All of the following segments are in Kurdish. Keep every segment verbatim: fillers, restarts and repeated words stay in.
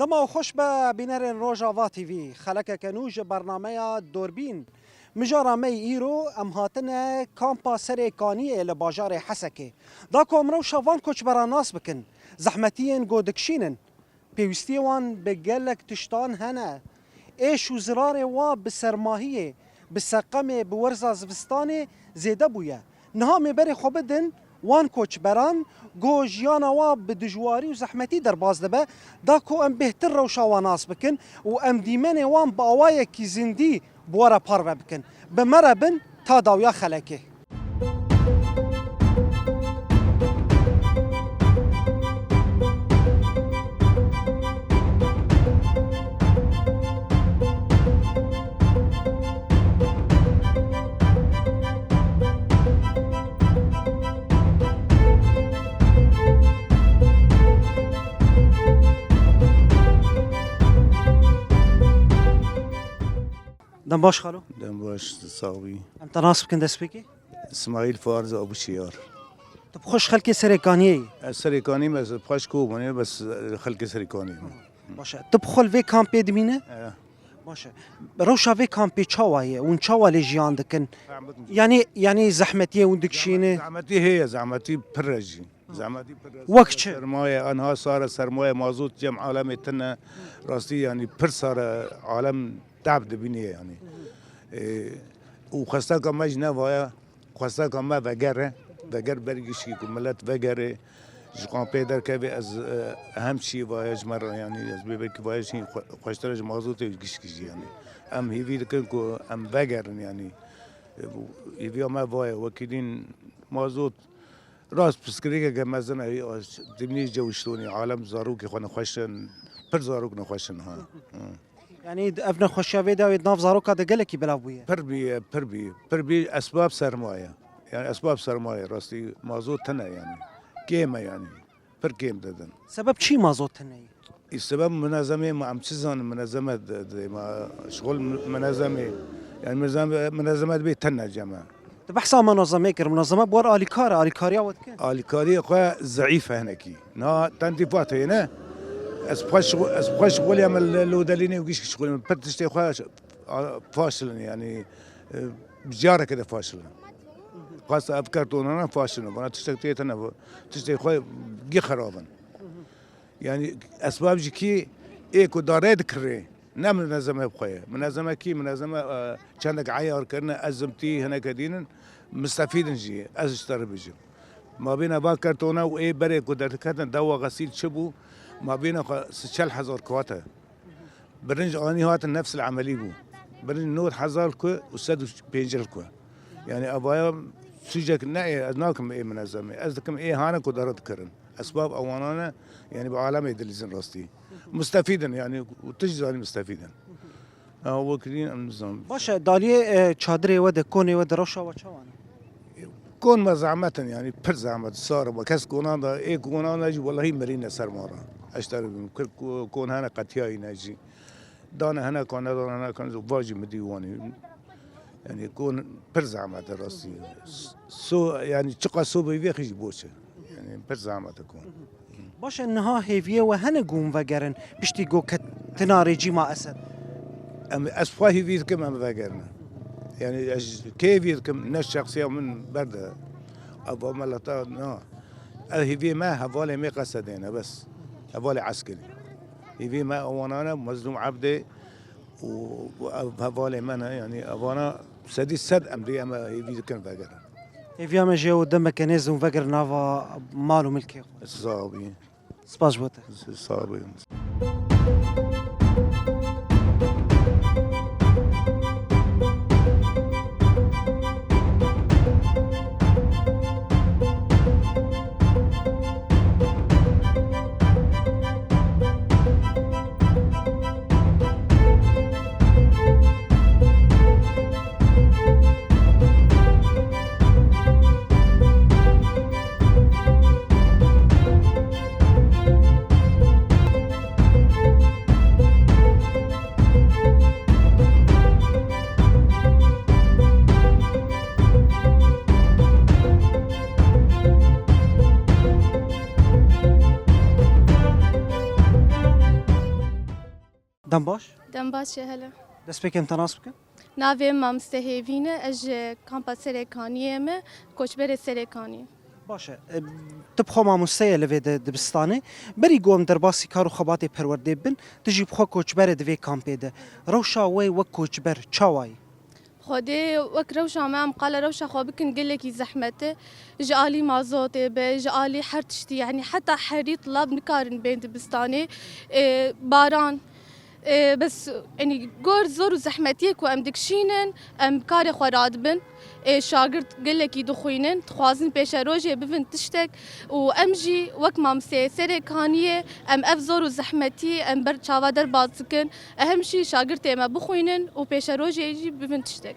Dema xweş be bînerên Rojava T V, xelekeke nû ji bernameya Dorbîn. Mijara me yî îro em hatine kampa Serê Kaniyê li bajarê Hesekê. Da ku em rewşa van koçberan nas bikin, zehmetiyên ku dikişînin, pêwîstiyê wan bi gelek tiştan hene. Êş û zirarê wa bi sermahiyê, bi seqemê, bi werza zivistanê zêde bûye. Niha em ê berê xwe bidin wan koçberan, ku jiyana wa bi dijwarî û zehmetî derbas dibe, da ku em bêhtir rewşa wan nas bikin û em dîmenê wan bi awayekî zindî bi we re parve bikin. Bi me re bin ta dawiya xelekê. Dem baş xalo. Dem baş, sax bî. Em te nas bikin destpêkê? Îsmaîl Farz Abûşiyar. Tu bi xwe ji xelkê Serê Kaniyê yî? Ez Serê Kaniyê me, ez bi xwe ji Kobanê, bes, e, xelkê Serê Kaniyê me. Baş e. Tu bi xwe li vê kampê dimîne? E. Baş e. Rewşa vê kampê çawa ye? Hûn çawa lê jiyan dikin? Zehmet. Yanî, yanî zehmetiyê hûn dikişîne? Zehmetî heye, zehmetî pir e jî. Zehmetî pir e. Wek çi? Sermaye, anha sar e, sermaye, mazot cem alemê tune. Rastî yanî pir sar e, alem tab dibîne yanî. Ê, û xwesteka me jî ne va ye. Xwesteka me veger e. Veger ber gişkî ku milet vegerê, ji kampê derkevê ez, e, ehem çî vaye ji me re, yanî ez bêbekî vaye jî xwe-, xweştir e ji mazotê gişkî jî yanî. Em hêvî dikin ku em vegerin yanî. E, hêviya me vaye, wekî dîn mazot rast pirsgirêkeke mezin e, dimî cewiştonî, alem zarokê xwe nexweş in, pir zarok nexweş in ha. Hı. Yanî ev nexweşiya vê dawê di nav zaroka de gelekî belav bûye? Pir bîye, pir bî, pir bî esbab sermaye. Yani esbab sermaye, rastî mazot tune yani. Kêm e yani. Pir kêm didin. Sebeb çi mazot tune ye? Î sebeb munezemê ma em çi zanin munezeme de, de ma şixul mu-, munezemê. Yani munezeme, munezeme dibê tune cem e. Tu behsa munezemê kir, munezeme bi wer alîkar e, alîkariya we dike? Alîkariyê xwe zeîf e hinekî. Na tentîfat heye ne? Ez xwe şixu-, ez xwe şixulî em li, li odelînê û gişkî şixulî em. Pir tiştê xwe ş-, a, faşil in, yanî, e, bi careke de faşil in. Xwest ev kartonana faşil in. Bana tiştek tê tene, tiştê xwe gî xerab in. Yanî esbab jî kî ê ku dare dikirê. Ne munezeme bi xwe ye. Munezeme kî? Munezeme, e, çendek eyar kirine, ez im tî hineke dînin, mistefîd in jî, ez ji te re bijim. Mabêna va kartona û ê berê ku derdiketin dewa xesîl çi bû? Mabêna xwe si çel hezar kuwat e. Birinc anî hatin nefsil emelî bû. Birinc nod hezar ku û sed û pêncil ku. Yani evaya sûcek ne ê, ez nakim ê munezemê. Ez dikim ê hane ku dere dikirin. Esbab ewanane, yani bi alemê dilîzin rastî. Mustefîd in yani, û tu jî zanî mustefîd in. Ha, wekî din em nizanin. Baş e, daliyê, e, çadirê we de, konê we de rewşa we çawa ne? Kon me zehmet in yani, pir zehmet, sar e. Kes konan da, ê konan da jî welahî mirîne ser ma re. Ez te re bim, kir ko-, kon hene qetiyayî ne jî. Dane hene kan, nedane hene kan, va jî midî wanî. Yani kon pir zehmet e rastî. So, yani çiqa sobê vê xî jî boş e. Yani pir zehmet e kon. Baş e, niha hêviyê we hene ku hûn vegerin, piştî ku ketina rejîma Esed? Em, ez xwe hêvî dikim em vegerin. Yani ez kê hêvî dikim, ne şexsiya min berde. Eva me leta, na. Ev hêviyê me hevalê me qesedê ne bes. Hevalê eskerî. Hêviyê me ewanane, Mezlûm Ebdê û, û ev hevalê me ne, yani evana sedî sed em dê em hêvî dikin vegerin. Hêviya me jê û demeke nêz hûn vegerin nava mal û milkê xwe. Sax bî. Spas ji bo te. Sax bî. Dem baş. Dem baş e hele. Destpêkê em te nas bikin. Navê Mamoste Hêvîn e, ez ji kampa Serê Kaniyê me, koçberê Serê Kaniyê. Baş e. E, tu bi xwe mamoste ye li vê di-, dibistanê. Berî ku em derbasî kar û xebatê perwerdê bibin, tu jî bi xwe koçber e di vê kampê de. Rewşa we wek koçber çawa ye? Xwedê wek rewşa me, em qala rewşa xwe bikin gelekî zehmet e. Ji alî mazotê be, ji alî her tiştî, yanî heta herî tilab nikarin bên dibistanê. E, baran, e, bes, yanî gor zor û zehmetiyê ku em dikişînin, em karê xwe radibin. E, şagirt gelekî dixwînin, dixwazin pêşerojê bibin tiştek û em jî wek mamosteyê Serê Kaniyê em ev zor û zehmetî em ber çava derbas dikin. Em jî şagirtê me bixwînin û pêşerojê jî bibin tiştek.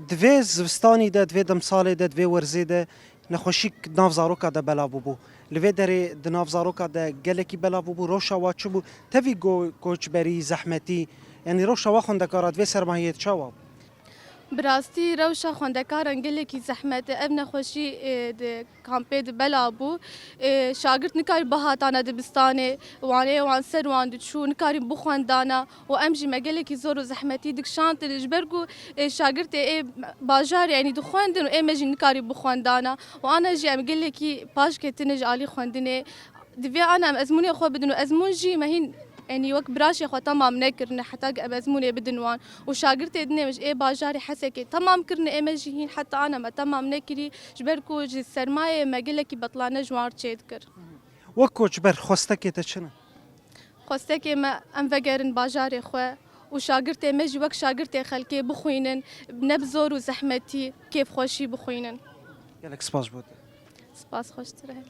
Di vê zivistanî de, di vê demsalê de, di vê werzê de nexweşî di nav zaroka de belav bûbû. Li vê derê di nav zaroka de gelekî belav bûbû, rewşa wa çi bû? Tevî go-, koçberî, zehmetî, yanî rewşa wa xwendekara di vê sermahiyê de çawa bû? Bi rastî rewşa xwendekaran gelekî zehmet e. Ev nexweşî, e, di kampê de belav bû. E, şagirt nikarî bihatana dibistanê, waneyê wan ser wan diçû, nikarî bixwendana û em jî me gelekî zor û zehmetî dikişandin. Ji ber ku, e, şagirtê ê bajarê, yanî dixwendin û ê me jî nikarî bixwendana û ana jî em gelekî paş ketine ji alî xwendinê. Divê ana em ezmûnê xwe bidin û ezmûn jî me hîn, yanî wek biraşê xwe temam nekirine heta ku em ezmûnê bidin wan. Û şagirtê dinê ji ê bajarê Hesekê temam kirine, ê me jî hîn heta ana me temam nekirî, ji ber ku ji sermayê me gelekî betlane ji wan re çêdikir. Wek koçber xwestekê te çi ne? Xwestekê me em vegerin bajarê xwe û şagirtê me jî wek şagirtê xelkê bixwînin, ne bi zor û zehmetî, kêfxweşî bixwînin. Gelek spas bo te. Spas, xweştir e.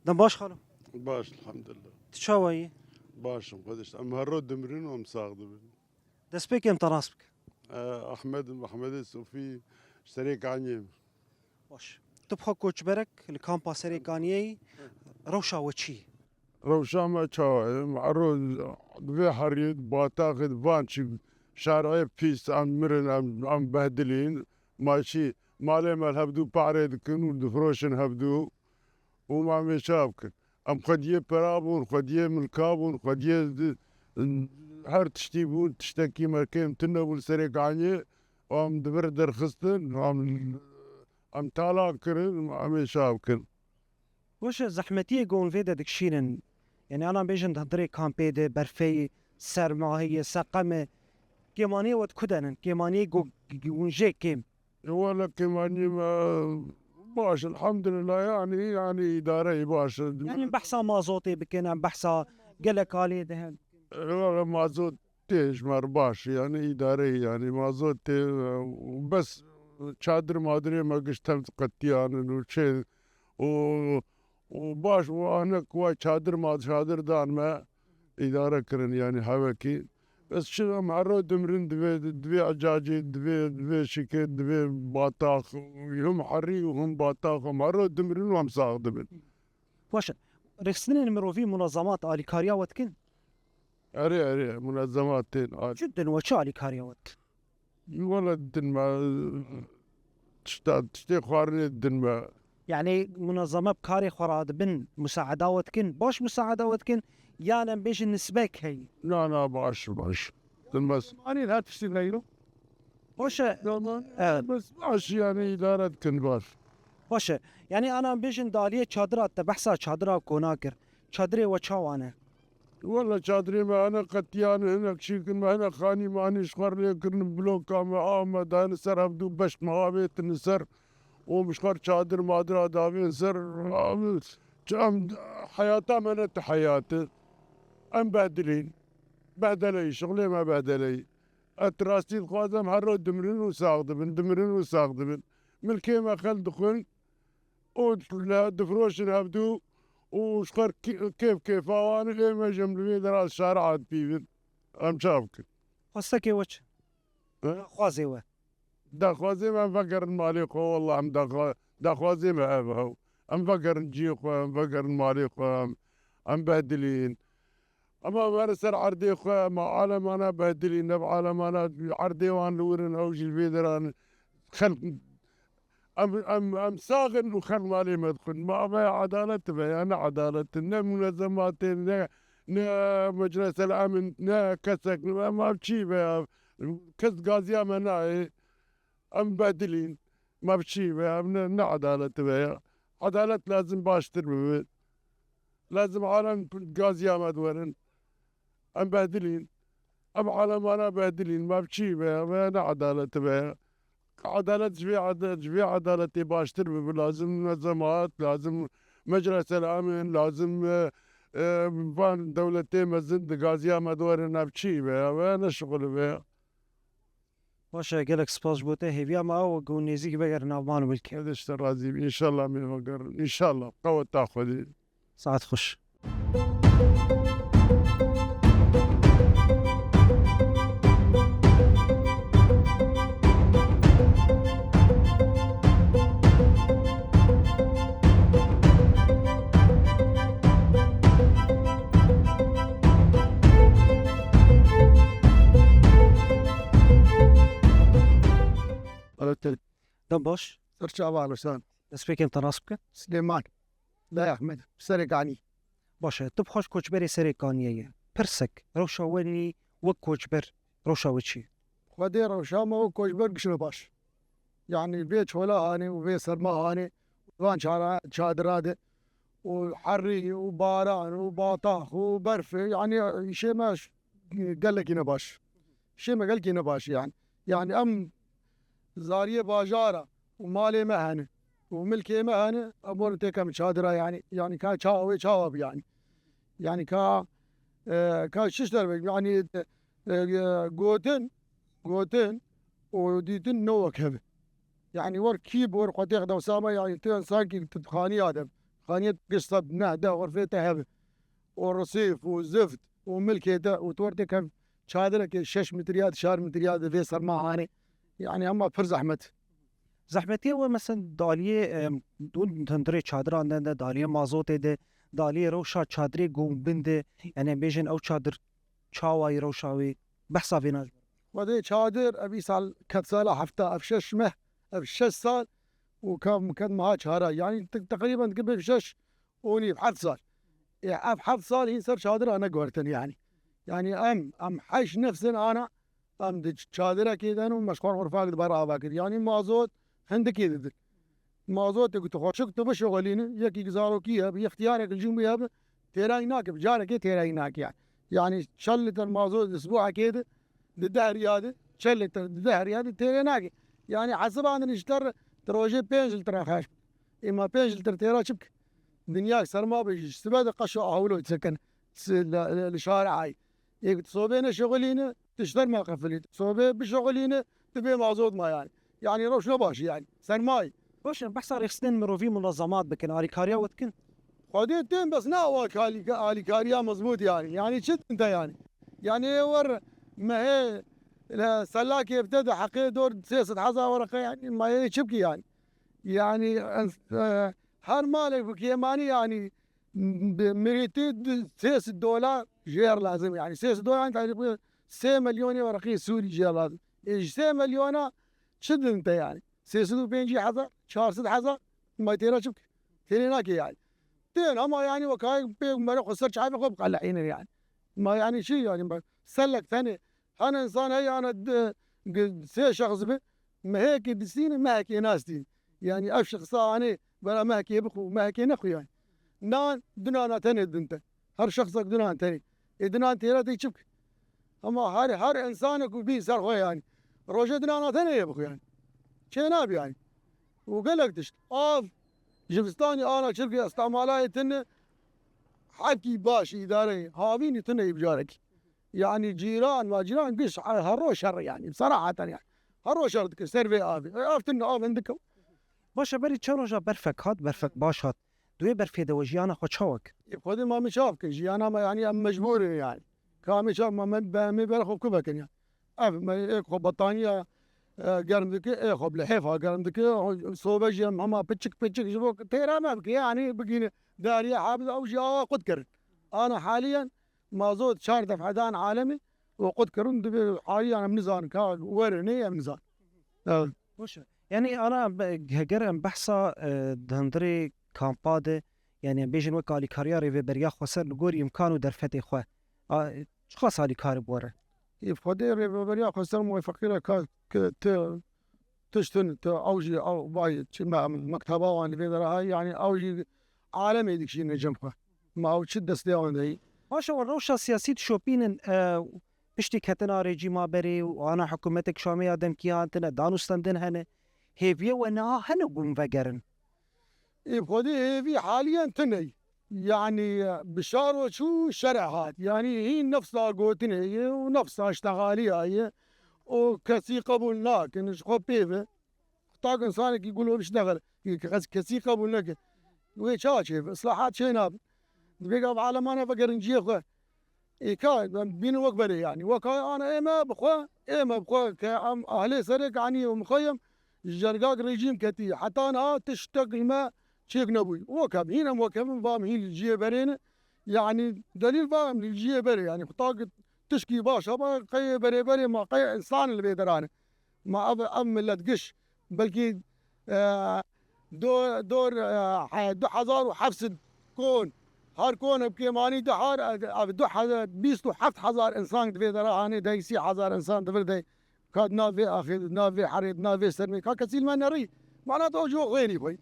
Dem baş xalo. Baş, elhamdulillah. Tu çawa yî? Baş im, Xwedê. Em her ro dimirin û em sax dibin. Destpêkê em te nas bikin. E, Ahmed im, Ahmedê Sofî, ji Serê Kaniyê im. Baş. Tu bi xwe koçberek li kampa Serê Kaniyê yî, rewşa we çi ye? Rewşa me çawa ye? Em her ro di vê heriyê, di bataxê, di van çi şerê pîs, em mirin, em, em behdilîn. Ma çi malê me li hevdû parê dikin û difiroşin hevdû. û me hemêşa bikin. Em xwediyê pera bûn, xwediyê milka bûn, xwediyê di-, her tiştî bûn, tiştekî me kêm tune bû li Serê Kaniyê, em di vir derxistin, em, em talan kirin, em hemêşa bikin. Weş e, zehmetiyê ku hûn vê de dikişînin, yanî ana bêjin di hundirê kampê de, berfê ye, serma heye, seqem e, kêmaniyê we di ku de ne? Kêmaniyê ku hûn jê kêm. E, wele kêmaniyê me baş, elhamdulillah, yanî, yanî îdareyê baş e. Yanî em behsa mazotê bikin, em behsa gelek aliyê dihin. E, wele mazot tê ji me re baş, yanî îdareyê, yanî mazot tê, e, bes çadir madirê me giş tem qetiyanin û çê û, û baş û anek wa çadir ma-, çadir dan me. Îdare kirin, yanî hevekî. Ez çi em her ro dimirin divê, divê ecacê, divê, divê şikê, divê batax, him herî û him batax, em her ro dimirin û em sax dibin. Baş e. Rêxistinên mirovî, munazemat alîkariya we dikin? Erê, erê, munazemat tên. Çi din we, çi alîkariya we dikin? Wele din me tişta, tiştê xwarinê din me. Yanî munezeme bi karê xwe radibin, musaeda we dikin, baş musaeda we dikin, yan em bêjin nisbek heye? Na, na, baş, baş. Din me s- Anîn her tiştî heyro. Baş e. Normal. Evet. Bes baş, yanî îdare dikin baş. Baş e. Yanî ana em bêjin di aliyê çadira, te behsa çadira kona kir. Çadirê we çawa ne? Wele çadirê me hene qetiyan, hinek şîkin me, hinek xanî manî ji xwe re lê kirin, bloka me, av me dayne ser hevdû, beşt me avêtine ser û ji xwe re çadir madira davên ser. Çi em, heyata me ne ti heyat e. Em behdilîn. Behdeleyî, şixulê me behdeleyî. Ez rastî dixwazim her ro dimirin û sax dibin, dimirin û sax dibin. Milkê me xelk dixwin. û le-, difiroşin hevdû û ji xwe kê-, kêf kêfa wan ê me jî em li vê dera şari'a dipîvin. Em çav bikin? Xwestekê we çi? He? Daxwazê we? Daxwazê me em vegerin malê xwe, wallah em daxwa-, daxwazê me ev e. Em vegerin cihê xwe, em vegerin malê xwe, em, em behdilîn. Ema were ser erdê xwe, ma alemana behdilîn, ev alemana erdê wan li wir in, ew jî li vê deran xelk, em, em, em sax in û xelk malê me dixwin. Ma ev edalet be ya ne edalet, ne munezematê, ne, ne Meclesel Emin, ne kesek, ne, ma ev çi be ya? Kes gaziya me nayê. Em behdilîn. Me bi çî ve, em ne, ne edalet ve ya. Edalet lazim baştir bibe. Lazim alem gaziya me diwerin. Em behdilîn. Em alemana behdilîn. Me bi çî ve, ve ne edalet ve ya. Edalet ji vê ede-, ji vê edaletê baştir bibe. Lazim munezemat, lazim Meclesel Emin, lazim, e, e, van dewletê mezin di gaziya me diwerin. Em çî ve ya, ve ne şixul ve ya. Baş e, gelek spas ji bo te. Hêviya me ew e ku nêzîk vegerin nav mal û milkê. Ez ji te razî bim. Înşallah em ê vegerin. Înşallah. Qeweta Xwedê. Saet xweş. Alo, te-, dem baş. Ser çava, Ruslan. Destpêkê em te nas bikin. Silêman. Dayê Ehmed. Serê Kanî. Baş e, tu bi xwe ji koçberê Serê Kaniyê ye. Pirsek, rewşa we nî wek koçber, rewşa we çi ye? Xwedê rewşa me wek koçber giş ne baş. Yani vê çola hanê û vê serma hanê, van çara-, çadira de û herî û baran û batax û berfê, yani îşê me ş-, gelekî ne baş. Şê me gelkî ne baş yani. Yani em zariyê bajara û malê me hene û milkê me hene, em werin têkem çadira yani. Yani ka çawa wê çawa bi yani. Yani ka, e, ka şiş derve yani, e, e, gotin, gotin û dîtin ne wek hev e. Yani wer kî bi wer xwetê xwe dewsa me yani tu sankî tu xaniya de. Xaniyê tu giş sed neh deh xurfê te hev e. û risîf û zift û milkê te û tu wer têkem çadirekê şeş metrî ya, çar metrî ya di vê serma hanê. Yani hema pir zehmet. Zehmetiyê we mesela daliyê, em, du hundirê çadiran de, de daliyê mazotê de, daliyê rewşa çadirê ku bin de, yani em bêjin ew çadir çawayî rewşa wê behsa vê nas. Xwedê çadir ev îsal ket sala hefta, ev şeş meh, ev şeş sal û ka ket meha çara. Yani te-, teqrîben dike bê şeş û nîv, heft sal. Ê, ev heft sal hîn ser çadira neguhertin yani. Yani em, em heşt nefsin ana, em di ç-, çadirekê de ne û me ji xwe xurfak di ber ava kir. Yani mazot hindikê didin. Mazotê ku tu xweşik tu bişuxulînî, yekî zarokî hebe, ixtiyarek li cî wî hebe, têrayî nake, bi carekê têrayî nake yani. Yani çel lîter mazot di sibûhekê de, di deh riya de, çel lîter di deh riya de têrê nake. Yani hesibandin ji te re, tu rojê pênc lîter xerc bike. Ê ma pênc lîter têra çi bike? Dinya serma be jî, sibe de qeşo ahûlo çekin, si-, li, li, li şarê ayî. Ê, tu sobê neşixulîne, tu ji derma qefilî. Tu sobê bişixulîne, tu bê mazot ma yani. Yani rewş ne baş yani. Sermayî. Baş e, behsa rêxistinên mirovî, munazemat bikin, alîkariya we dikin? Xwedê tên bes ne ew alîka-, alîkariya mezbût yani. Yani çi din te yani? Yani wer mehê le selakê bi te de heqê dor sê sed hezar wereqe yani. Ma yê çi bikî yani? Yani, e, her malek bi kêmanî yani bi mirîtî sê sed dolar jêr lazim yani. Sê sed dolar yani, yani sê milyonê wereqî Sûrî jêr lazim. E, ji sê milyona çi din te yani? Sê sed û pêncî hezar, çar sed hezar, ma têra çi bike? Têrê nake yani. Tên ama yani wekayê pê mere xwe ser çavê xwe biqeleînin yani. Ma yani çi yani, ma selek tenê. Hene insan heye ana di-, gi-, sê şexs bi, mehekê distîne, mehekê nastîne. Yani ev şexsa anê bera mehekê bixwe, mehekê nexwe yani. Nan, du nana tenê din te. Her şexsek du nan tenê. Ê du nan têra tê çi bike? Ama her, her insanek ku bî ser xwe yani. Rojê du nana tenê yê bixwe yani. Çê nabe yani. Û gelek tişt. Av, jivistanî ana çirkê estemalayê tune hekî baş îdareyê. Havînî tune î bicarekî. Yani cîran ma cîran giş he-, her roj şer yani. Seraheten yani. Her roj şer dike ser vê avê. E, av tune av hindike. Baş e, berî çend roja berfek hat, berfek baş hat. Di wê berfê de we jiyana xwe çawa kir? Ê, xwedê ma min çav kir, jiyana me, yanî em mecbûr in, yanî. Ka me çav, me, me, me, me ber xwe ku vekin, yanî. Ev, me, ê, xwe betaniya, e, germ dike, ê, xwe bi lihêfa germ dike, sobe jî em hema piçik piçik ji bo têra me bike, yanî bigîne dariya habis ew jî awa qut kirin. Ana haliyen mazot çar def'e dan alemê û qut kirin, dibê haliyan em nizanin ka were nê em nizanin. Evet. Baş e. Yanî ana be-, heger em behsa, e, di hundirê kampa de, yanî em bêjin wek alîkariya Rêveberiya Xweser li gorî îmkan û derfetê xwe. A, çiqas alîkar bi we re? Ê, Xwedê Rêveberiya Xweser muwefeqî re ka, ke te, tiştin, te ew jî, ew vay, çi me, mekteba wan li vê dera hay, yanî ew jî alemê dikişîne cem xwe. Ma ew çi destê wan de yî? Baş e, we rewşa siyasî dişopînin, e, piştî ketina rejîma berê û ana hikûmetek Şamê ya demkî hatine, danûstendin hene. Hêviyê we niha hene ku hûn vegerin? Ê, xwedî hêvî haliyen tune ye. Yanî bi şaro çû şerê hat. Yanî hîn nefsa gotinê ye û nefsa ştexaliya ye. Û kesî qebûl nakin ji xwe pê ve. Xwe tak insanekî gulo biştexile. Kes-, kesî qebûl neke. Wê çawa çêbe? Islahat çê nabe. Dibê gav alemane vegerin cihê xwe. Ê ka, em bînin wek berê, yanî. Wek hay ana ê me bi xwe, ê me bi xwe ke em ahlê serê kaniyê û mixeyim ji cergak rejîm ketî. Heta niha tiştek li me çêk nebûyî. Wek em hîn em wek em va em hîn li cihê berê ne. Yanî delîl va em li cihê berê, yanî. Xwe tak tişkî baş heba qey berê berê ma qey însan li vê derane. Ma ev, ev millet giş belkî, e, do-, dor, e, he-, du hezar û heft sed kon, her kon bi kêmanî du har, ev du hezar, bîst û heft hezar însan di vê dera hanê dey sî hezar însan di vir dey. Ka di nav vê axê, di nav vê herê, di nav vê sermê, ka kesî li me nerî. Mana to jo xêrî xwe.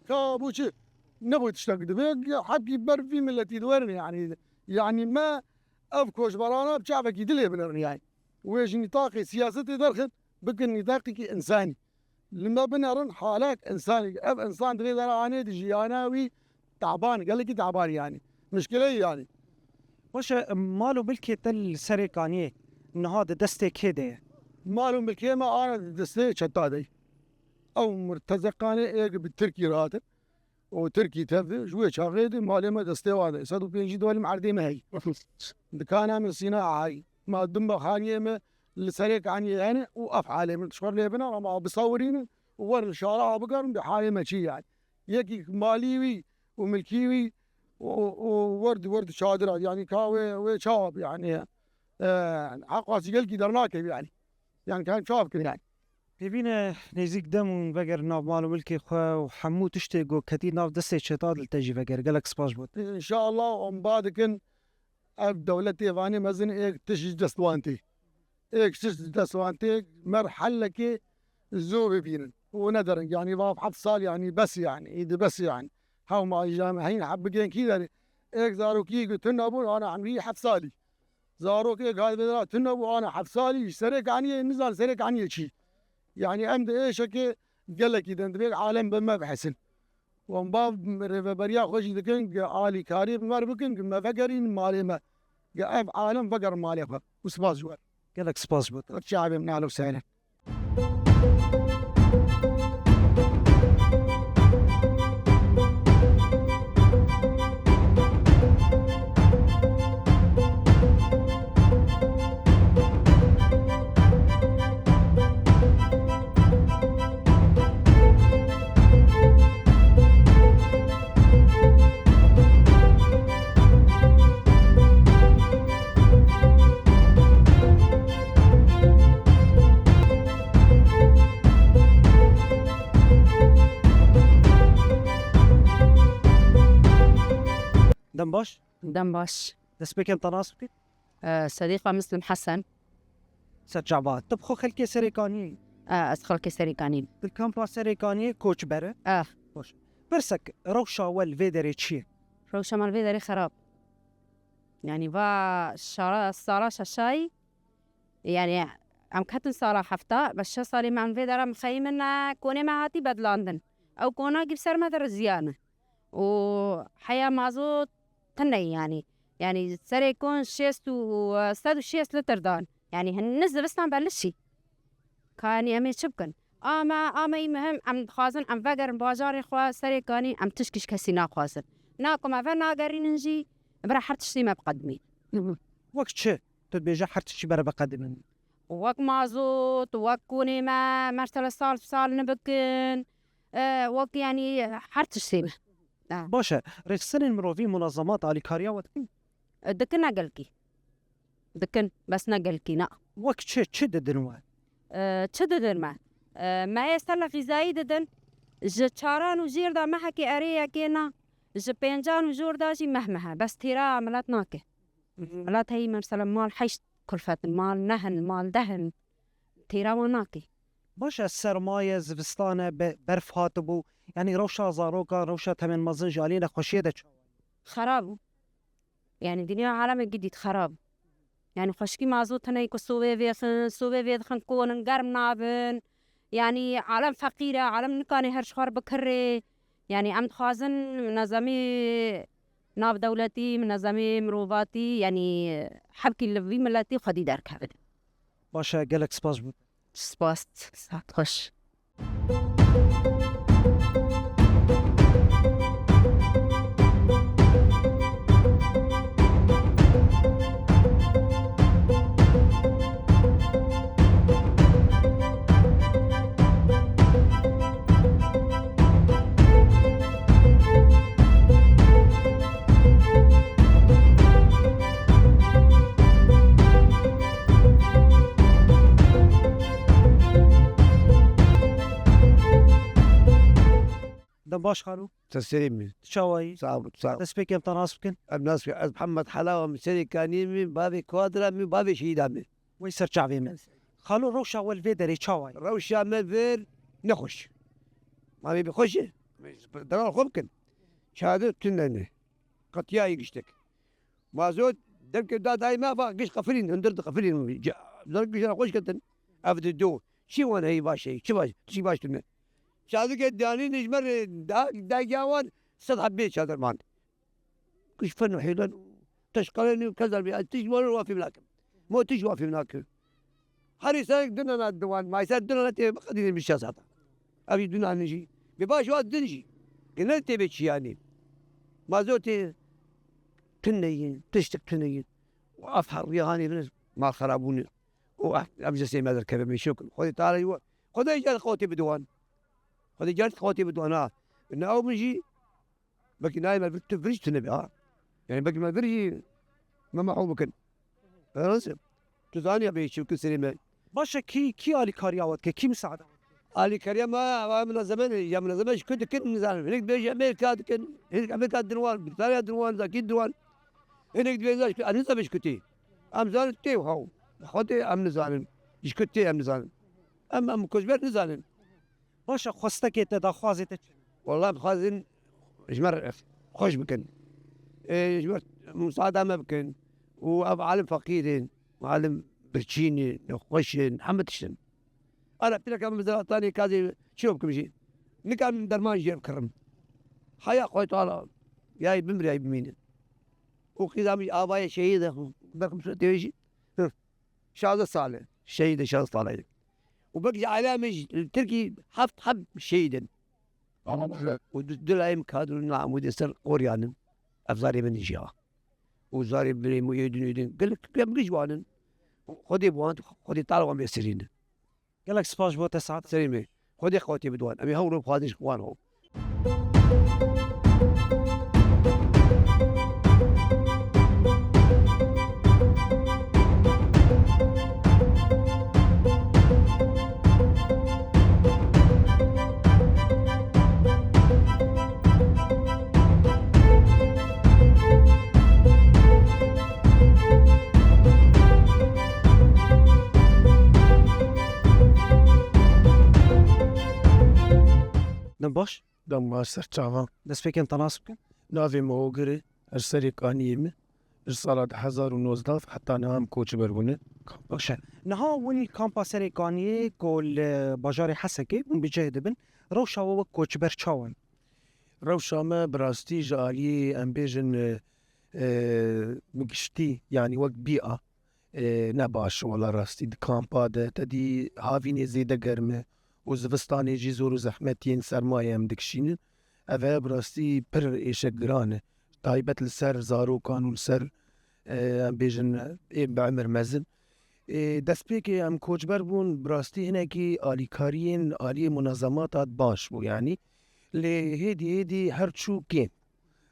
Ka bû çi? Nebû tiştek dibe, hebkî ber vî milletî diwerin, yanî, yanî me ev koçberana bi çavekî dilê binerin, yanî. Wê ji nîtaqê siyasetê derxin, bikin nîtaqekî însanî. Li me binerin halek însanî. Ev însan di vê dera anê di jiyana wî taban, gelekî taban yanî. Mişkile ye yanî. Baş e, mal û milkê te li Serê Kaniyê niha di destê kê de ye? Mal û milkê me ana di destê çeta de ye. Ew murtezeqanê ê bi Tirkî re hatin. û Tirkî tev de, ji wê çaxê de malê me destê wan de. Sed û pêncî dolim erdê me heyî. Dikana me sîna heyî. Ma dum xaniyê me li Serê Kaniyê hene û ev halê min tişxwer lê bina, ama bisawirînin û wer li şara bigerin, bi halê me çi yani. Yekî malî wî û milkî wî û, û, û wer di, wer di çadira, yani ka wê, wê çawa bi yani. E, heqasî gelkî dernakeve yani. Yani ka çav kir yani. Pêvîne nêzîk dem hûn vegerin nav mal û milkê xwe û hemû tiştê ku ketî nav destê çeta li te jî veger. Gelek spas bo te. Înşallah, em ba dikin ev dewletê Vanê mezin êk tişt ji dest wan tê. Êk tişt ji dest wan tê, mer hellekê zû bibînin. Û ne derin, yanî vav heft sal, yanî bes, yanî îdi bes, yanî. Hewma jî em hîn heb bigên kî derê. Êk zarokî ku tune bûn, ana emrî heft salî. Zarokê gayvêdera tune bû, ana heft salî, ji Serê Kaniyê, nizan Serê Kaniyê çî. Yanî em di êşekê gelekî din, divê alem bi me bihesin. Wan ba rêveberiya xwe jî dikin, ge alîkarî bi me bikin, ge me vegerîn malê me. Ge ev alem vegerin malê xwe. Û spas ji we. Gelek spas ji bo te. Çavê min, ahlen û sehlen. Dem baş. Dem baş. Destpêkên te nas bikin? E, Sedîqa Mislim Hesen. Ser çava. Tu bi xwe xelkê Serê Kaniyê yî? E, ez xelkê Serê Kaniyê. Tu li kampa Serê Kaniyê koçber î? E. Baş. Pirsek, rewşa we li vê derê çi ye? Rewşa me li vê derê xerab. Yanî va şara, sala şeşayî, yanî em ketin sala hefta, bes şeş salî me em vê dera mixeyîmin, e, konê me hatî bedlandin. Ew kona gî bi ser me de riziyane. û heya mazot tune ye yanî. Yanî serê kon şêst û, sed û şêst lîtir dan. Yanî hin-, niz zivistan belişî. Ka yanî em ê çi bikin? A me, a me yî muhim, em dixwazin em vegerin bajarê xwe, Serê Kanî, em tişkî ji kesî naxwazin. Na ku me venagerînin jî, bira her tiştî me biqedimîn. Wek çi? Tu dibêje her tiştî bere biqedimîn. Wek mazot, wek konê me, mesela sal bi sal nibikin, e, wek, yanî, her tiştê me. E. Baş e, rêxistinên mirovî, munazemat alîkariya we dikin? E, dikin, ne gelkî. Dikin, bes ne gelkî, na. Wek çi, çi didin we? E, çi didin me? E, me yê sela xîzayî didin, ji çaran û jêr de mehekê erê yekê na, ji pêncan û jor de jî meh mehe. Bes têra milet nake. Milet heyî mesela mal heşt kulfet in, mal neh in, mal deh in. Têra wan nake. Baş e, serma ye, zivistan e, be-, berf hatibû. Yanî rewşa zarokan, rewşa temên mezin ji aliyê nexweşiyê de çawa ye? Xerab bû. Yanî dinya alemê gidît xerab. Yanî xweşikî mazot hene ku sobê vêxin, sobê vêdixin konin germ nabin. Yanî alem feqîr e, alem nikane her ji xwe re bikirê. Yanî em dixwazin minezemî navdewletî, minezemî mirovatî, yanî hebkî li vî miletî xwedî derkevin. Baş e, gelek spas ji bo te. Spas, saet xweş. Dem baş xalo. Te serê min. Tu çawa yî? Sağ ol, sağ ol. Destpêkê em te nas bikin. Em nas bikin. Ez Mihemed Helawa, min serê kaniyê min, bavê Kuadra min, bavê şehîda min. Wey ser çavê min. Xalo, rewşa we li vê derê çawa ye? Rewşa me vir nexweş. Ma vê bi xweş e. Delal xwe bikin. Çadir tune ne. Qetiyayî giştek. Mazot demkê da dayê me va giş qefilîn, hundir diqefilîn. Ca-, zarok giş xweş ketin. Ev di do. Çi wan heyî baş heyî? Çi baş? Çi baş tune? Çadikê diyanî ji me re da, dagiya wan sed hebê çadir man. Kuş fen û hêlan, teşqalen û kezar bi, ez tij wan wa fîm nakim. Mo tij wa fîm nakim. Herî serek dinana diwan, may ser dinana tê biqedînin bi şeş saeta. Ev jî dinanî jî. Bi baş wa din jî. Gine tê bê çiyanî. Mazotê tune ye, tiştek tune ye. Af herriya hanê bin mal xerabûne. O, ah, em ji sê me derkeve, min şok. Xwedê Teala ji we. Xwedê car qotê bi diwan. Xwedê car qotê bi diwan, ha. Ne ew min jî, belkî nayê me vir, tu vir jî tune be, ha. Yani belkî me vir jî me mehu bikin. Anladın? Tu zanî ya bê çi bikin serê me. Baş e, kî, kî alîkariya we dike, kî misaada we dike? Alîkariya me, ew minezeme ne, ya minezeme ji ku dikin, nizanim. Hinek dibêje Amerîka dikin, hinek Amerîka din wan, Brîtanya din wan, zakî din wan. Hinek dibêje ji ku, ez nizanim ji ku tê. Em zanin tê û haw. Xwedê em nizanin. Ji ku tê em nizanin. Em, em koçber nizanin. Baş e, xwestekê te, daxwazê te çi? Wela em dixwazin ji me re xweş bikin. Ê, ji me re musaada me bikin. Û ev alim feqîr in, alim birçî ne, nexweş in, hemû tişt in. Ana pîreka min bi zeratanê kazê çi bikim jî? Nika min derman jê bikirim. Heya Xwedê Teala, ya bimir ya bimîne. Û qîza min jî avayê şehîd e, berxim tê jî. Hı. Şazdeh sal e. Şehîd e, şazdeh sal e. Û belkî ji aîleya min jî li Tirkî heft heb şehîd in. Û du, du layê min kadro li Amûdê ser qoriyan in. Ev zarê min jî ya. Û zarê birê min yê din, yê din. Gelek, gelek giş wan in. Xwedê bi wan, Xwedê Teala wan bêsirîne. Gelek spas ji bo te saet. Serê me. Xwedê qewetê bide wan. Em ê hewl û xwazin ji wan ho. Dem baş. Dem baş, ser çavan. Destpêkê em te nas bikin. Navê min Ogir e, ez Serê Kaniyê me. Ji sala du hezar û nozdeh heta niha em koçber bûne. Baş e. Niha hûn li kampa Serê Kaniyê ku li bajarê Hesekê hûn bi cih dibin, rewşa we wek koçber çawa ye? Rewşa me bi rastî ji aliyê, em bêjin, e, e, bi giştî, yanî wek bîa, e, ne baş e, wela rastî di kampa de, te dî havînê zêde germ e û zivistanê jî zor û zehmetiyên sermayê em dikişînin. Ev heye bi rastî pir êşek giran e. Taybet li ser zarokan û li ser, e, em bêjin, ê bi emir mezin. Ê, destpêkê em koçber bûn, bi rastî hinekî alîkariyên aliyê munezemat hat baş bû, yanî. Lê hêdî hêdî her çû kêm.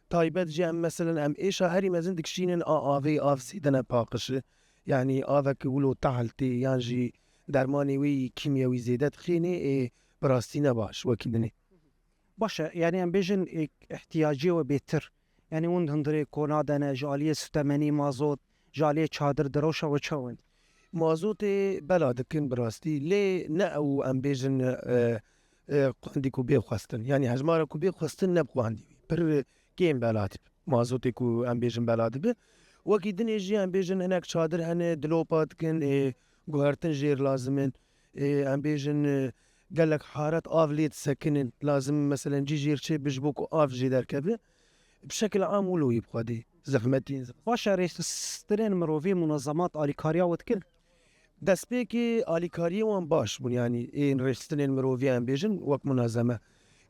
Taybet jî em, meselen, em êşa herî mezin dikişînin a avê, av zêde ne paqij e. Yanî avek wilo tehl tê yan jî dermanê wê yî kîmyewî zêde dixênê, ê bi rastî ne baş wekî dinê. Baş e, yanî em bêjin, ê, ihtiyacê we bêtir. Yanî hûn hundirê kona de ne, ji aliyê sutemenî, mazot, ji aliyê çadir di rewşa we çawa in? Mazotê bela dikin bi rastî, lê ne ew em bêjin, e, e, quandî ku bê xwestin. Yanî hejmara ku bê xwestin ne bi quandî wî. Pir kêm bela dibe. Mazotê ku em bêjin bela dibe. Wekî dinê jî em bêjin hinek çadir hene, dilopa dikin, ê, guhertin jêr lazim in. Ê, em bêjin, e, gelek haret av lê disekinin. Lazim, meselen, cî jêr çê bi ji bo ku av jê derkeve. Bi şekil am wilo yî bi xwedê. Zehmetî. Baş e, rêxistinên mirovî, munezemat alîkariya we dikin? Destpêkê alîkariyê wan baş bûn, yanî ên rêxistinên mirovî em bêjin wek munezeme.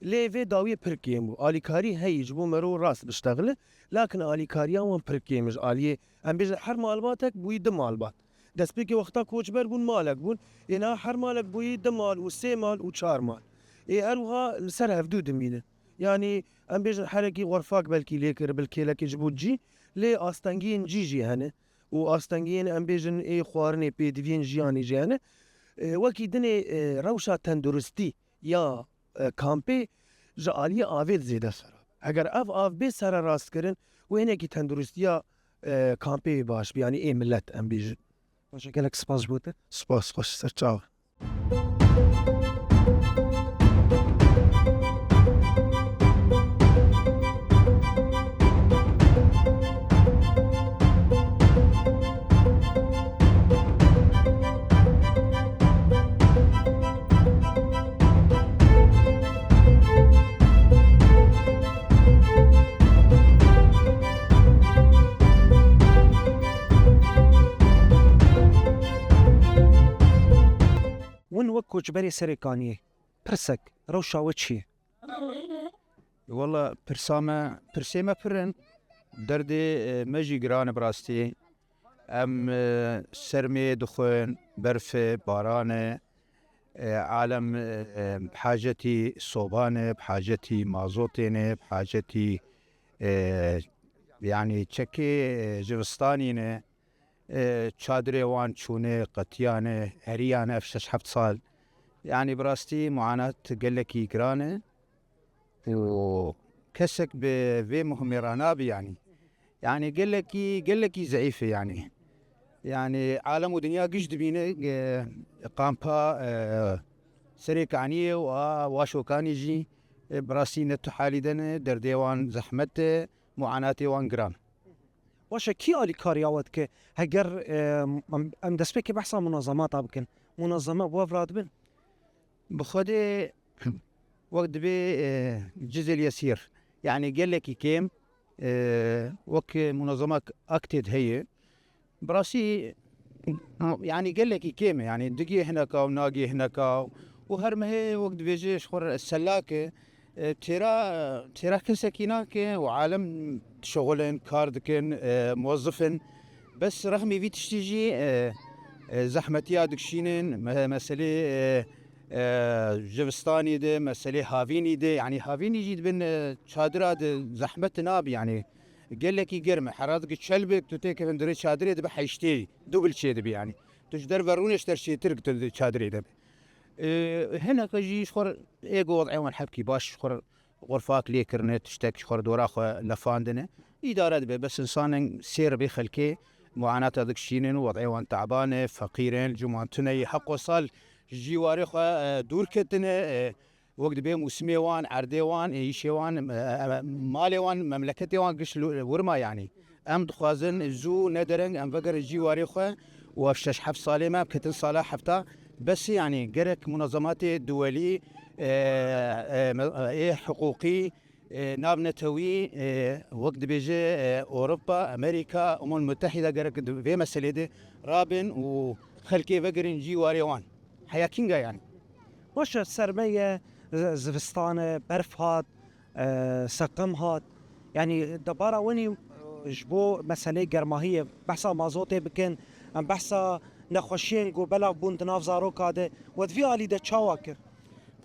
Lê vê dawiyê pir kêm bû. Alîkarî heyî ji bo mero rast biştexile, lakin alîkariya wan pir kêm e ji aliyê, em bêjin her malbatek bûyî du malbat. Destpêkê wexta koçber bûn malek bûn. Ê niha her malek bûyî du mal û sê mal û çar mal. Ê her wiha li ser hevdû dimînin. Yanî em bêjin herekî xwerfak belkî lê kiribil kêlekê ji bo cî, lê astengiyên cî jî hene. Û astengiyên, em bêjin, ê xwarinê, pêdiviyên jiyanê jî hene. E, wekî dinê, e, rewşa tenduristî ya, e, kampê ji aliyê avê zêde xerab. Heger ev av bê sererastkirin, wê hinekî tenduristiya, e, kampê baş bî, yanî ê milet, em bêjin. Baş e, gelek spas ji bo te. Spas, xweş ser çav. Hûn wek koçberê Serê Kaniyê, pirsek, rewşa we çi ye? Wela pirsa me, pirsê me pir in. Derdê, e, me jî giran e bi rastî. Em, e, sermê dixwin, berf e, baran e. E, alem, e, e, bi hacetî soban e, bi hacetî mazotê ne, bi hacetî, e, yanî çekê, e, jivistanî ne. E, çadirê wan çûne, qetiyane, heriyane ev şeş heft sal. Yanî bi rastî muanat gelekî giran e. Û kesek bi vê muhimê re nabe yanî. Yanî gelekî, gelekî zeîf e yanî. Yanî alem û dinya giş dibîne, e, kampa, e, Serê Kaniyê û a Waşokanî jî, e, bi rastî ne tu halî de ne, derdê wan zehmet e, muanatê wan giran. Baş e, kî alîkariya we dike? Heger, e, em, em destpêkê behsa munezemata bikin. Munezeme bi we ve re dibin? Bi xwedê wek dibê, e, cizil yesîr. Yanî gelekî kêm, e, wek munezema Aktêd heye. Bi rastî, yanî gelekî kêm e. Yanî digê hineka û nagê hineka û her mehê wek dibêje ji xwe re selak e. E, têra, têra kesekî nake û alem dişexulin, kar dikin, e, muwezif in. Bes rexmê vî tiştî jî, e, e, zehmetiya dikişînin, me-, meselê, e, e, jivistanî de, meselê havînî de, yanî havînî jî dibin, e, çadira de zehmet nabe, yanî gelekî germ e. Hera dike çelbek tu têkevin dirê çadirê dibe heştê, dubil çê dibe yanî. Tu ji derve rûnê ji te çêtir tu di çadirê de be. E, hineke jî ji xwe re ê ku wez'ê wan hebkî baş ji xwe re xurfak lê kirine, tiştek ji xwe re dora xwe lefandine. Îdare dibe, bes insanên sêr bê xelkê muanata dikişînin, wez'ê wan teban e, feqîr in, cûman tune yî heqo sal ji cîwarê xwe, e, dûr ketine, e, wek dibê mûsimê wan, erdê wan, e, îşê wan, e, e, malê wan, memleketê wan giş li wir ma yanî. Em dixwazin zû ne dereng em vegerin cîwarê xwe û ev şeş heft salê me em ketin sala hefta. Bes yanî gerek munezematê duwelî, e, e, me-, ê hiqûqî, e, navnetewî, e, wek dibêje, e, Ewropa, Amerîka, Umûn Mutehîde gerek di vê meselê de rabin û xelkê vegerin cîwarê wan. Heya kînga yanî. Baş e, serme ye, z-, zivistan e, berf hat, e, seqem hat. Yanî debara winî, e, ji bo meseleyê germahiyê behsa mazotê bikin, em behsa nexweşiyên ku belav bûn di nav zaroka de, we di vî alî de çawa kir?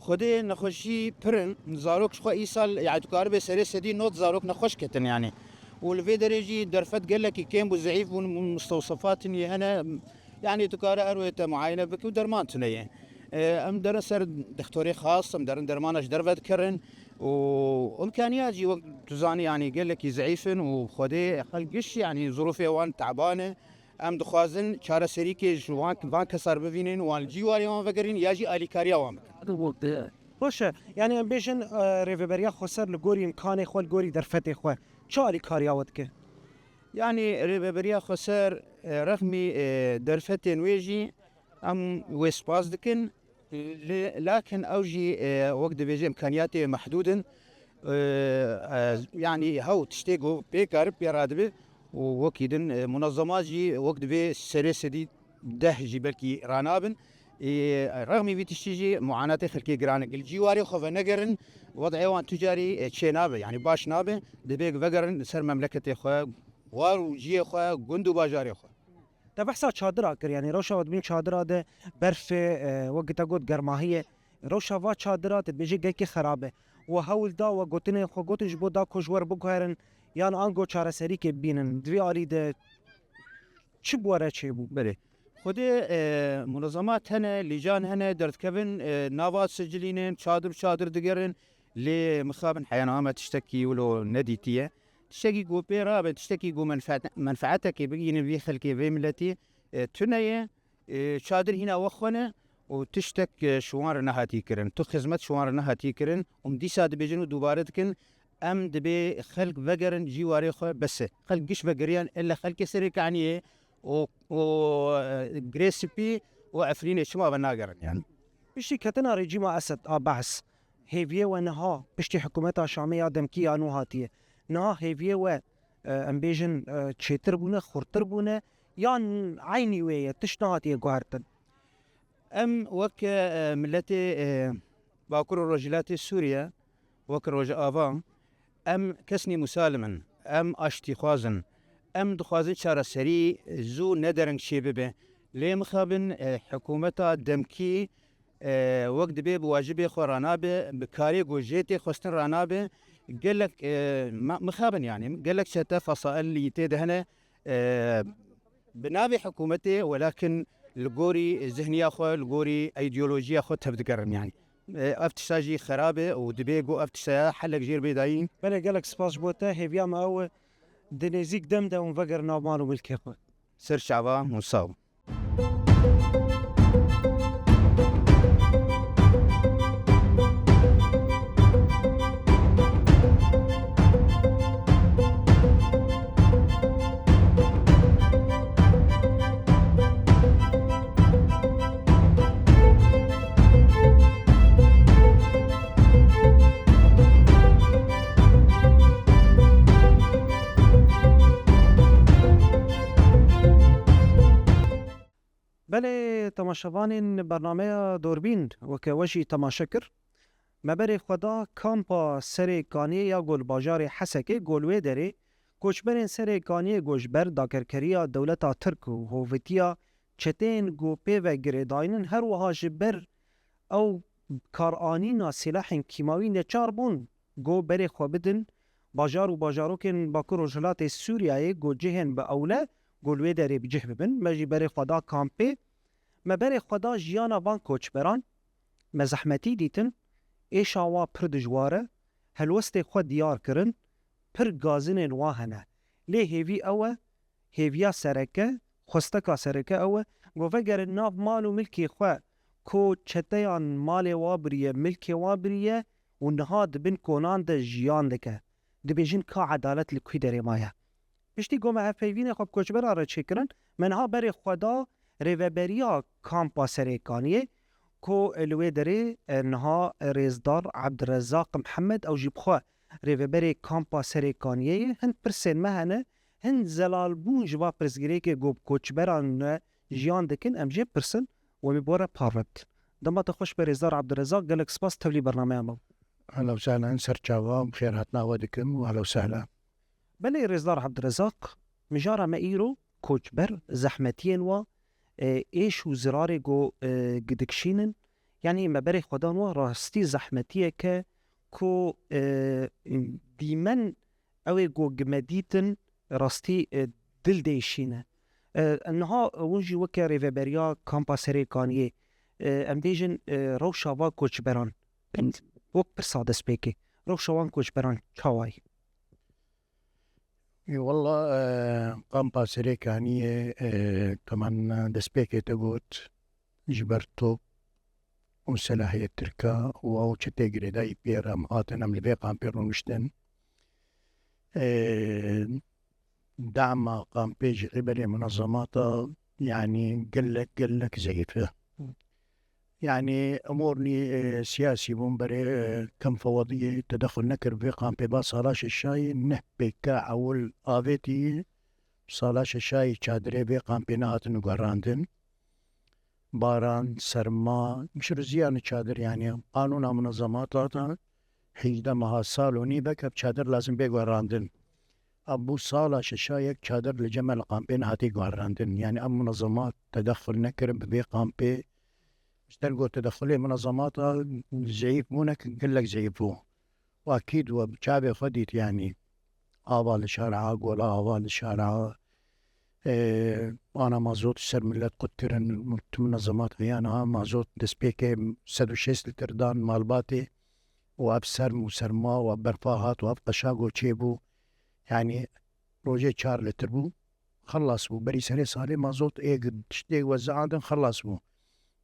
Xwedê nexweşî pir in. Zarok ji xwe îsal, yani dikaribe serê sedî nod zarok nexweş ketin yani. Û li vê derê jî derfet gelekî kêm bû, zeîf bûn, mustewsefatin yê hene. Yani dikare her wê te muayene bike û derman tune ye. E, em derin ser dextorê xas, em derin dermana ji derve dikerin. Û imkaniyat jî wek tu zanî yani gelekî zeîf in û Xwedê xelk giş yani zirûfê wan teban e. Em dixwazin çareserîkê ji wan, van kesar bivînin, wan li cîwarê wan vegerîn ya jî alîkariya wan bikin. Baş e, yani em bêjin, e, Rêveberiya Xweser li gorî imkanê xwe, li gorî derfetê xwe çi alîkariya we dike? Yani Rêveberiya Xweser, e, rexmî, e, derfetên wê jî em wê spas dikin. Lê, lakin ew jî, e, wek dibêje imkaniyatê mehdûd in. E, e, yani hew tiştê ku pê karib pê radibe û wekî din, e, munezemat jî wek divê serê sedî deh jî belkî ranabin. E, rexmî vî tiştî jî muanatê xelkê giran e. Li cîwarê xwe venegerin, wed'ê wan tu carî, e, çê nabe, yani baş nabe. Divê vegerin li ser memleketê xwe, war û ciyê xwe, gund û bajarê xwe. Te behsa çadira kir, yani rewşa we dibîn çadira de berfê, e, wek te got germahiyê. Rewşa va çadira te dibêje gelkî xerab e. We hewl da, we gotinên xwe gotin ji bo da ku ji we re biguherin, yan ango çareserîkê bibînin. Di vî alî de çi bi we re çêbû? Belê. Xwedê, e, munezemat hene, lîcan hene, derdikevin, e, nava sicilînin, çadir çadir digerin. Lê mixabin heyaname tiştekî wilo nedîtiye. Tiştekî ku pê rabe, tiştekî ku menfeet-, menfeetekê bigînin vî xelkê, vê miletî, e, tune ye. E, çadir hîna we xwe ne û tiştek, e, ji wan re nehatî kirin. Tu xizmet ji wan re nehatî kirin. Hûn dîsa dibêjin û dubare dikin, em dibê xelk vegerin cîwarê xwe bes e. Xelk giş vegeriyan elle xelkê Serê Kaniyê û, û, e, Girê Spî û Efrînê çima venagerin yani. Piştî ketina rejîma Esed a Behs, hêviyê we niha piştî hikûmeta Şamê ya demkî ya nû hatiye. Niha hêviyê we, e, em bêjin, e, çêtir bûne, xurttir bûne, yan eynî wê ye, tişt nehatiye guhertin? Em wek, e, miletê, e, Bakur û Rojhilatê Sûriye, wek Rojava, em kesnî musalim in, em aştîxwaz in, em dixwazin çareserî zû ne dereng çêbibe. Lê mixabin, e, hikûmeta demkî, e, wek dibê bi wacibê xwe ranabe, bi karê ku jê tê xwestin ranabe. Gelek, e, ma-, mixabin yani, gelek çete fesail yî tê de hene, e, bi navê hikûmetê, welakin li gorî zihniya xwe, li gorî îdeolojiya xwe tevdigerin yani. E, ev tişta jî xerab e û dibê ku ev tiştaya helek jêr bê dayîn. Belê, gelek spas ji bo te. Hêviya me ew e, di nêzîk dem de hûn vegerin nav mal û milkê xwe. Ser çava hûn sax bin. Belê, temaşevanên bernameya Dorbîn, weke we jî temaşe kir. Me berê xwe da kampa Serê Kaniyê ya ku li bajarê Hesekê, ku li wê derê koçberên Serê Kaniyê ku ji ber dagirkeriya dewleta Tirk û hovitiya çeteyên ku pê ve girêdayîn in, her wiha ji ber ew karanîna sîlehên kîmawî neçar bûn ku berê xwe bidin bajar û bajarokên Bakur Rojhilatê Sûriyeyê ku cihên bi ewle ku li wê derê bi cih bibin. Me jî berê xwe da kampê. Me berê xwe da jiyana van koçberan. Me zehmetî dîtin, êşa wan pir dijwar e, helwestê xwe diyar kirin, pir gazinên wan hene. Lê hêvî ew e, hêviya sereke, xwesteka sereke ew e, ku vegerin nav mal û milkê xwe, ku çeteyan malê wan biriye, milkê wan biriye û niha di bin konan de jiyan dike. Dibêjin ka edalet li kû derê maye. Piştî ku me hevpeyvînê xwe bi koçberan re çêkirin, me niha berê xwe da rêveberiya kampa Serê Kaniyê, ku li wê derê, e, niha rêzdar Ebdirezaq Mihemed, ew jî bi xwe rêveberê kampa Serê Kaniyê ye. Hin pirsên me hene, hin zelalbûn ji va pirsgirêkê ku bi koçberan re jiyan dikin, em jê pirsin, we bi bo re parve bidin. Dema te xweş be Rêzdar Abdurezak, gelek spas tevlî bernameya me. Ehlen we sehlen, ser çava, bi xêr hatina we dikim û ehlen we sehlen. Belê Rêzdar Abdurezak, mijara me îro koçber, zehmetiyên wa, e, êş û zirarê ku, e, dikişînin, yanî me berê xwe dan wa rastî zehmetiyeke ku, e, dîmen ew ê ku me dîtin rastî, e, dil diêşîne. E, niha hûn jî weke rêveberiya kampa Serêkaniyê, e, em bêjin, e, rewşa van koçberan, wek pirsa destpêkê, rewşa wan koçberan çawa ye? Ê, wela, e, kampa Serêkaniyê, e, temen destpêkê te got, ji ber top û silahê Tirka û ew çetê girêdayî pê re em hatin, em li vê kampê rûniştin. E, dema kampê ji qîbelê munezemata, yanî gelek, gelek zeyîf e. Yanî emûrnî, e, siyasî bûn berê, e, kem fewediyê tedexul nekir vê kampê ba sala şeşayê neh pêka ewil avêtî sala şeşayê çadirê vê kampê nehatin guherandin. Baran, serma, ji riziyan çadir, yanî qanûna munezemata da hîjdeh meha, sal û nîvek ev çadir lazim bê guherandin. Ev bû sala şeşayek çadir li cem me li kampê nehatî guherandin. Yanî ev munezemat tedexul nekirin bi vê kampê. Ji ber ku tedexulê munezemata zeyîf bûnek gelek zeyîf bû. Û ekîd we bi çavê xwe dît, yanî ava li şara, gola ava li şara, e, ana mazot ser milet qut kirin, tu munezemat heyana mazot destpêkê sed û şêst lîtir dan malbatê û ev serm û serma û ev berfa hat û ev qeşa ku çêbû, yanî rojê çar lîtir bû, xelas bû. Berî serê salê mazot ê tiştê wezandin xelas bû.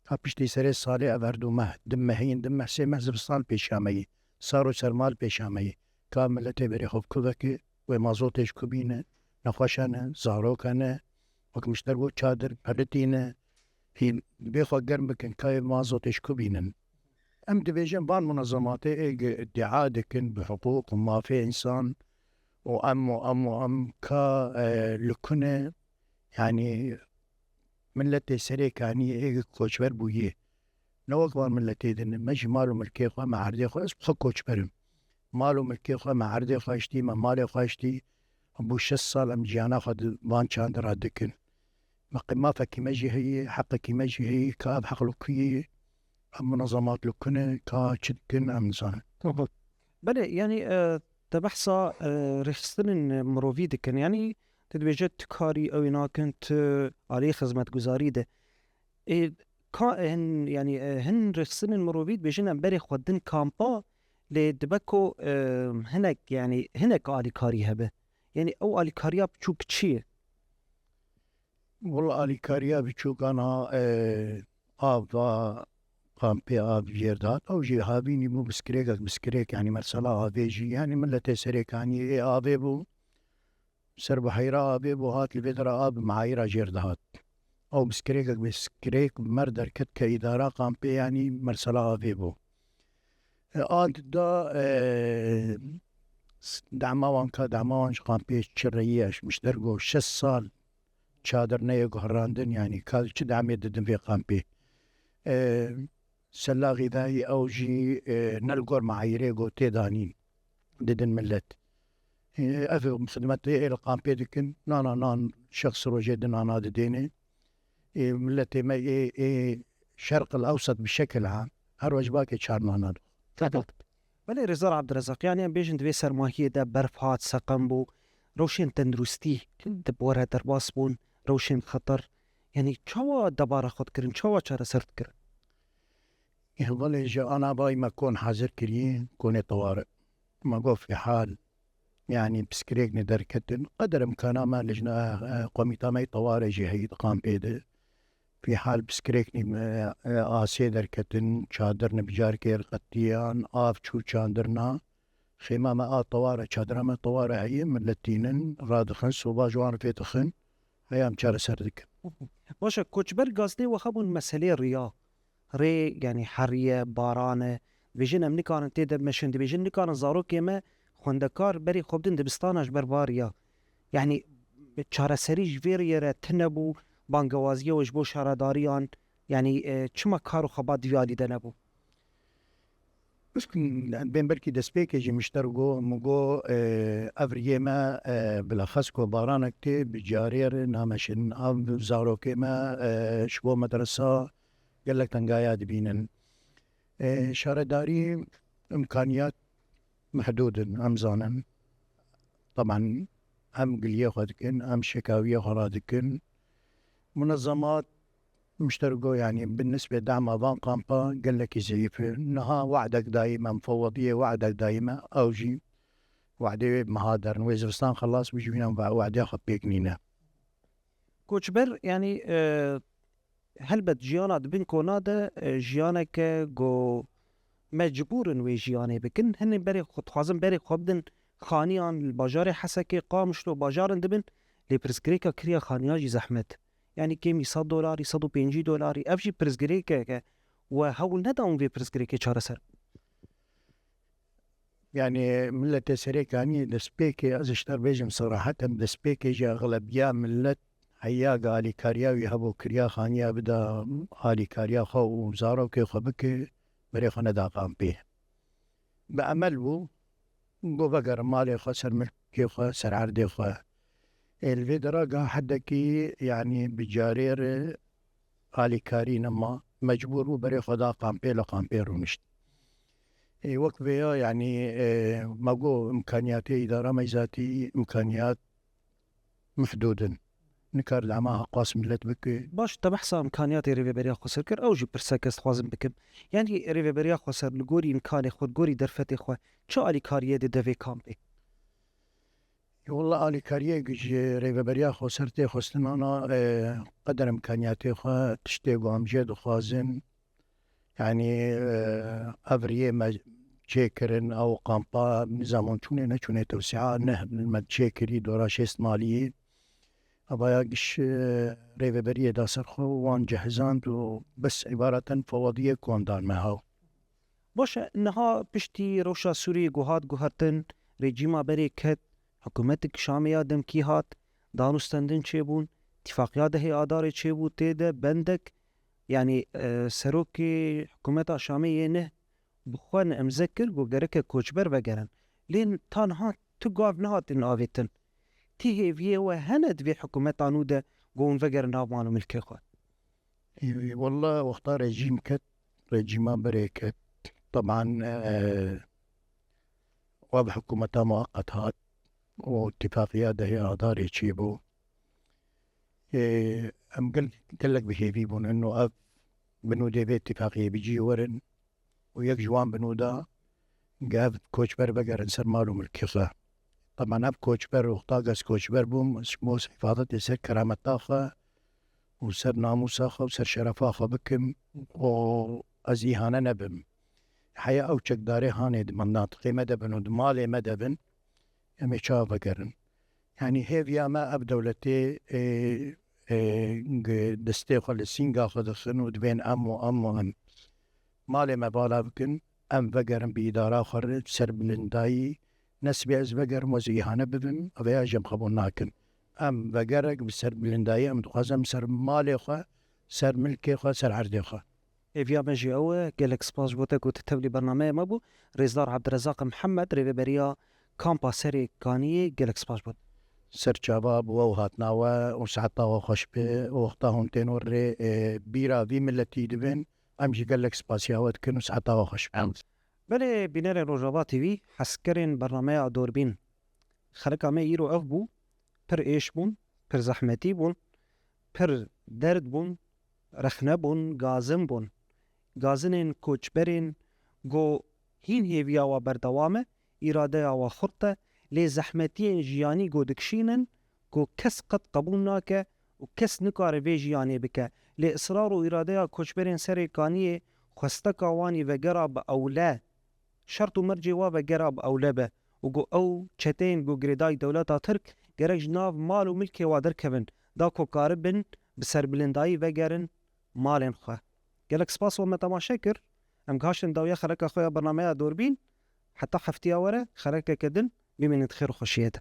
Ka piştî serê salê ev her du meh, du mehîn, du meh, sê meh zivistan pêşiya me yî. Sar û sermal pêşiya me yî. Ka miletê berê xwe bikuveke, wê mazotê ji ku bîne, nexweşe ne, zaroke ne, wek min ji te got çadir, pelitî ne, hîn, dibê xwe germ bikin, ka wê mazotê ji ku bînin. Em dibêjin van munezematê ê gi-, îddia dikin bi hiqûq û mafê însan û em û em û em ka, e, li ku ne, yanî miletê Serêkaniyê ê gi koçber bûyê. Ne wek van miletê din, me jî mal û milkê xwe, me erdê xwe, ez bi xwe koçber im. Mal û milkê xwe, me erdê xwe hiştî, me malê xwe hiştî. Bû şeş sal em jiyana xwe di van çandira dikin. Me qî mafekî me jî heye, heqekî me jî heye, ka ev heq li ku ye, ev munezemat li ku ne, ka çi dikin, em nizanin. Belê, yanî, e, te behsa, e, rêxistinên mirovî dikin. Yanî, tu dibêje tu karî ew ê nakin, tu alî xizmetguzarî de. E, ka, hin, yanî, e, hin rêxistinên mirovî dibêjin em berê xwe din kampa, lê dibe ku, e, hinek, yanî, hinek alîkarî hebe. Yanî, ew alîkariya biçûk çi ye? Wela alîkariya biçûk ana, e, av va kampê av jêr dihat. Ew jî havînî bû biskirêkek biskirêk, yanî mersela avê jî. Yanî miletê Serêkaniyê ê avê bû. Ser bi heyra avê bû, hat li vê dera av bi mehayîra jêr dihat. Ew biskirêkek biskirêk mer derket ke îdara kampê, yanî mersela avê bû. E, ad da, e, s-, dema wan ka dema wan ji kampê çi reyî ye, ji mişter got şeş sal çadir neyê guherandin, yanî ka çi demê didin vê kampê. E, sela xîdayî ew jî, e, ne li gor mehayîrê got tê danîn didin milet. E, ev xidmetê ê li kampê dikin, nana nan şexs rojê di nana didêne. Ê, miletê me ê, ê Şerq el Ewsat bi şekil ha, her roj bakê çar nana do. Belê Rêzdar Abdurezak, yanî em bêjin di vê sermahiyê de berf hat, seqem bû, rewşên tenduristî di bi we re derbas bûn, rewşên xeter. Yanî çawa debara xwe dikirin, çawa çareser dikirin? Ê, belê ji ana bayî me kon hazir kiriye, konê teware. Me got fîhal, yanî piskirêknî derketin. Qeder imkana me lijna, e, komîta me yê teware jî heyî di kampê de. Fîhal piskirêknî, e, e, asê derketin, çadirnî bi carkê qetiyan, av çû çadirna. Xêma me a teware, çadira me teware heye, milet tînin, radixin, soba ji wan fê dixin. Heya em çareser dikin. Baş e, koçber gazetê we hebûn meselê riya. Rê, yanî herî ye, baran e. Dibêjin em nikarin tê de meşin. Dibêjin nikarin zarokê me xwendekar berî xwe bidin dibistana ji ber va riya. Yanî çareserî ji vê riyê re tune bû, bangewaziya we ji bo şaredariyan Yanî, e, çima kar û xebat di vî alî de nebû? Bên belkî destpêkê jî min ji te re got, min got, e, ev riyê me, e, bilexes ku baranek tê, bi carê re nameşin. Ev zarokê me, e, ji bo medresa gelek tengaya dibînin. E, şaredarî imkaniyat mehdûd in, em zanin. Teban em giliyê xwe dikin, em şekawiyê xwe radikin. Munezemat miştergo, yanî bi nisbê dema van kampa gelekî zeyîf e. Niha we'dek dayî me, mufewediyê we'dek dayî me, ew jî we'dê wê meha derin. Wê zivistan xelas bû, ji wînan ve we'deya xwe pêk nîne. Koçber, yanî, e, helbet jiyana di bin kona de, e, jiyaneke ku mecbûr in wê jiyanê bikin. Hinên berê xwe dixwazin berê xwe bidin xaniyan li bajarê Hesekê, Qamişlo, bajarin dibin, lê pirsgirêka kiriya xaniya jî zehmet. Yanî kêmî sed dolarî, sed û pêncî dolarî, ev jî pirsgirêkeke we hewl neda hûn vê pirsgirêkê çareser. Yanî miletê Serêkaniyê destpêkê, ez ji te re bêjim seraheten, destpêkê jî exlebiya milet heya ku alîkariya wî hebû kiriya xaniya bida alîkariya xwe û zarokê xwe bike, berê xwe neda kampê. Bi emel bû, got vegerin malê xwe, ser milkê xwe, ser erdê xwe. Ê, li vê dera ga hedekî, yanî bi carê re alîkarî nema, mecbûr bû berê xwe da kampê, li kampê rûnişt. Ê, wek vêya, yanî, e, me got, imkaniyatê îdara meyzatî, imkaniyat mihdûd in. Nikare dema heqas milet bike. Baş, te behsa imkaniyatê Rêveberiya Xweser kir, ew jî pirsek ez dixwazim bikim. Yanî Rêveberiya Xweser li gorî imkanê xwe, li gorî derfetê xwe, çi alîkariyê dide vê kampê? Walla alîkariyek ji Rêveberiya Xweser tê xwestin ana, e, qeder imkaniyatê xwe, tiştê ku em jê dixwazin, yanî, e, ev riyê me çêkirin, ew kampa nizam hûn çûnê neçûnê tewsîa, neh me çêkirî dora şêst maliyê. Evaya giş, e, rêveberiyê da ser xwe û wan cehizand û bes îbareten fewediyê ku wan dan me haw. Baş e, niha piştî rewşa Sûriyê ku hat guhertin, rejîma berê ket, hikûmetek Şamê ya demkî hat, danûstendin çêbûn, tifaqiya dehê Adarê çêbû, tê de bendek, yanî, e, serokê hikûmeta Şamê yê neh bi xwe ne imze kir ku gereke koçber vegerin. Lê ta niha tu gav nehatin avêtin. Ti hêviyê we hene di vê hikûmeta nû de ku hûn vegerin nav mal û milkê xwe? Ê, walla wexta rejîm ket, rejîma berê ket. Teban, e, ev hikûmeta mueqet hat û tifaqiya dehê Adarê çêbû. Ê, em gel-, gelek bi hêvî bûn. Ino ev binûdê vê tifaqiyê bi cî werin û yek ji wan binûda ge ev koçber vegerin ser mal û milkê xwe. Teban ev koçber, wexta ez koçber bûm, ez ji bo hifazetê ser kerameta xwe û ser namûsa xwe û ser şerefa xwe bikim û ez îhane nebim. Heya ew çekdarê hanê di mendatiqê me de bin û di malê me de bin, em ê çawa vegerin? Yanî hêviya me ev dewletê, ê, ê, g-, destê xwe li sînga xwe dixin û dibên em û em û em. Malê me bala bikin, em vegerin bi îdara xwe re, ser bilindayî, nesibê ez vegerim, ez îhane bibim, ev ya jî em qebûl nakin. Em vegerek bi ser bilindayî, em dixwazin ser malê xwe, ser milkê xwe, ser erdê xwe. Hêviya me jî ew e, gelek spas ji bo te ku tu tevlî bernameya me bû. Rêzdar Abdirezzaq Mihemed, rêveberiya Kampa Serê Kaniyê, gelek spas ji bo te. Serçava bi we û hatina we û saeta we xweş be û wexta hûn tên wir rê, e, bîra vî miletî dibin. Em jî gelek spasiya we dikin û saeta we xweş be. Belê, bînerên Rojava T V, hezkerên bernameya Dorbîn. Xeleka me îro ev bû, pir êş bûn, pir zehmetî bûn, pir derd bûn, rexne bûn, gazin bûn. Gazinên koçberên ku hîn hêviya wa berdewam e, îradeya wa xurt e, lê zehmetiyên jiyanî ku dikişînin, ku kes qet qebûl nake û kes nikare vê jiyanê bike. Lê israr û îradeya koçberên Serê Kaniyê xwesteka wan î vegera bi ewle, şert û mercê wa vegera bi ewle be û ku ew çeteyên ku girêdayî dewleta Tirk gerek ji nav mal û milkê wa derkevin, da ku karibin bi serbilindayî vegerin malên xwe. Gelek spas we me temaşe kir. Em gihaştin dawiya xeleka xwe ya bernameya Dorbîn. Heta heftiya were xelekeke din bimînin di xêr û xweşiyê de.